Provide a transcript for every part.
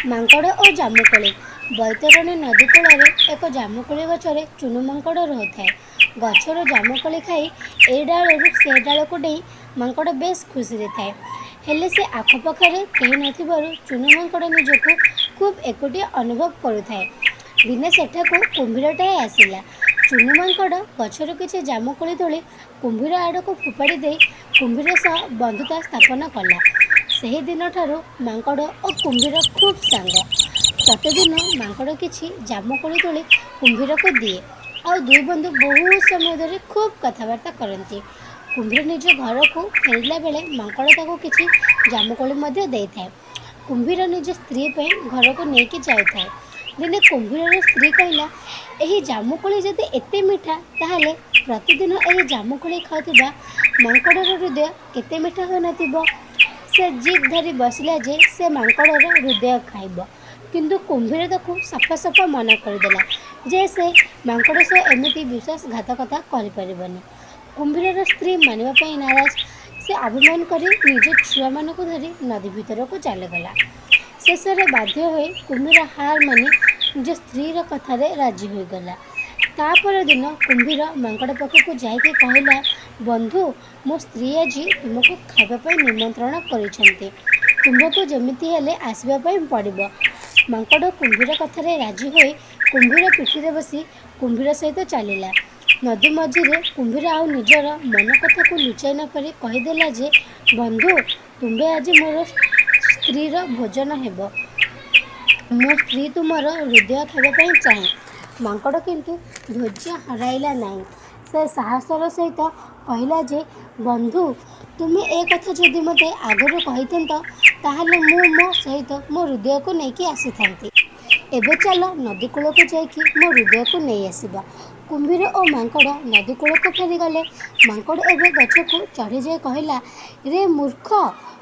ମାଙ୍କଡ଼ ଓ ଜାମୁକୋଳି। ବୈତରଣୀ ନଦୀ କୂଳରେ ଏକ ଜାମୁକୋଳି ଗଛରେ ଚୁନୁ ମାଙ୍କଡ଼ ରହୁଥାଏ। ଗଛରୁ ଜାମୁକୋଳି ଖାଇ ଏ ଡାଳରୁ ସେ ଡାଳକୁ ଡେଇଁ ମାଙ୍କଡ଼ ବେଶ୍ ଖୁସିରେ ଥାଏ। ହେଲେ ସେ ଆଖପାଖରେ କେହି ନଥିବାରୁ ଚୁନୁ ମାଙ୍କଡ଼ ନିଜକୁ ଖୁବ୍ ଏକୁଟିଆ ଅନୁଭବ କରୁଥାଏ। ଦିନେ ସେଠାକୁ କୁମ୍ଭୀରଟାଏ ଆସିଲା। ଚୁନୁ ମାଙ୍କଡ଼ ଗଛରୁ କିଛି ଜାମୁକୋଳି ତୋଳି କୁମ୍ଭୀର ଆଡ଼କୁ ଫୋପାଡ଼ି ଦେଇ କୁମ୍ଭୀର ସହ ବନ୍ଧୁତା ସ୍ଥାପନ କଲା। ସେହି ଦିନଠାରୁ ମାଙ୍କଡ଼ ଓ କୁମ୍ଭୀର ଖୁବ୍ ସାଙ୍ଗ। ପ୍ରତିଦିନ ମାଙ୍କଡ଼ କିଛି ଜାମୁକୋଳି ତୋଳି କୁମ୍ଭୀରକୁ ଦିଏ, ଆଉ ଦୁଇ ବନ୍ଧୁ ବହୁତ ସମୟ ଧରି ଖୁବ୍ କଥାବାର୍ତ୍ତା କରନ୍ତି। କୁମ୍ଭୀର ନିଜ ଘରକୁ ଫେରିଲା ବେଳେ ମାଙ୍କଡ଼ ତାକୁ କିଛି ଜାମୁକୋଳି ମଧ୍ୟ ଦେଇଥାଏ। କୁମ୍ଭୀର ନିଜ ସ୍ତ୍ରୀ ପାଇଁ ଘରକୁ ନେଇକି ଯାଉଥାଏ। ଦିନେ କୁମ୍ଭୀରର ସ୍ତ୍ରୀ କହିଲା, ଏହି ଜାମୁକୋଳି ଯଦି ଏତେ ମିଠା, ତାହେଲେ ପ୍ରତିଦିନ ଏହି ଜାମୁକୋଳି ଖାଉଥିବା ମାଙ୍କଡ଼ର ହୃଦୟ କେତେ ମିଠା ହୋଇନଥିବ। ସେ ଜିଦ୍ ଧରି ବସିଲା ଯେ ସେ ମାଙ୍କଡ଼ର ହୃଦୟ ଖାଇବ। କିନ୍ତୁ କୁମ୍ଭୀର ତାକୁ ସଫା ସଫା ମନା କରିଦେଲା ଯେ ସେ ମାଙ୍କଡ଼ ସହ ଏମିତି ବିଶ୍ୱାସଘାତକତା କରିପାରିବନି। କୁମ୍ଭୀରର ସ୍ତ୍ରୀ ମାନିବା ପାଇଁ ନାରାଜ। ସେ ଅଭିମାନ କରି ନିଜ ଛୁଆମାନଙ୍କୁ ଧରି ନଦୀ ଭିତରକୁ ଚାଲିଗଲା। ଶେଷରେ ବାଧ୍ୟ ହୋଇ କୁମ୍ଭୀର ହାର ମାନି ନିଜ ସ୍ତ୍ରୀର କଥାରେ ରାଜି ହୋଇଗଲା। ତା ପରଦିନ କୁମ୍ଭୀର ମାଙ୍କଡ଼ ପାଖକୁ ଯାଇକି କହିଲା, ବନ୍ଧୁ, ମୋ ସ୍ତ୍ରୀ ଆଜି ତୁମକୁ ଖାଇବା ପାଇଁ ନିମନ୍ତ୍ରଣ କରିଛନ୍ତି। ତୁମ୍ଭକୁ ଯେମିତି ହେଲେ ଆସିବା ପାଇଁ ପଡ଼ିବ। ମାଙ୍କଡ଼ କୁମ୍ଭୀର କଥାରେ ରାଜି ହୋଇ କୁମ୍ଭୀର ପିଠିରେ ବସି କୁମ୍ଭୀର ସହିତ ଚାଲିଲା। ନଦୀ ମଝିରେ କୁମ୍ଭୀର ଆଉ ନିଜର ମନ କଥାକୁ ଲୁଚାଇ ନପାରି କହିଦେଲା ଯେ, ବନ୍ଧୁ, ତୁମ୍ଭେ ଆଜି ମୋର ସ୍ତ୍ରୀର ଭୋଜନ ହେବ। ମୋ ସ୍ତ୍ରୀ ତୁମର ହୃଦୟ ଖାଇବା ପାଇଁ ଚାହେଁ। ମାଙ୍କଡ଼ କିନ୍ତୁ ଧୈର୍ଯ୍ୟ ହରାଇଲା ନାହିଁ। ସେ ସାହସର ସହିତ କହିଲା ଯେ, ବନ୍ଧୁ, ତୁମେ ଏ କଥା ଯଦି ମୋତେ ଆଗରୁ କହିଥାନ୍ତ, ତାହେଲେ ମୁଁ ମୋ ସହିତ ମୋ ହୃଦୟକୁ ନେଇକି ଆସିଥାନ୍ତି। ଏବେ ଚାଲ ନଦୀ କୂଳକୁ ଯାଇକି ମୋ ହୃଦୟକୁ ନେଇ ଆସିବା। କୁମ୍ଭୀର ଓ ମାଙ୍କଡ଼ ନଦୀ କୂଳକୁ ଫେରିଗଲେ। ମାଙ୍କଡ଼ ଏବେ ଗଛକୁ ଚଢ଼ିଯାଇ କହିଲା, ରେ ମୂର୍ଖ,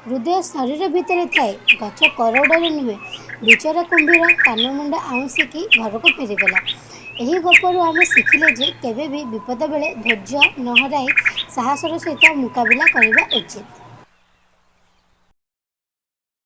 ହୃଦୟ ଶରୀର ଭିତରେ ଥାଏ, ଗଛ କରଡ଼ରେ ନୁହେଁ। ବିଚରା କୁମ୍ଭୀର କାନମୁଣ୍ଡ ଆଉଁସିକି ଘରକୁ ଫେରିଗଲା। ଏହି ଗପରୁ ଆମେ ଶିଖିଲେ ଯେ କେବେ ବି ବିପଦ ବେଳେ ଧୈର୍ଯ୍ୟ ନ ହରାଇ ସାହସର ସହିତ ମୁକାବିଲା କରିବା ଉଚିତ।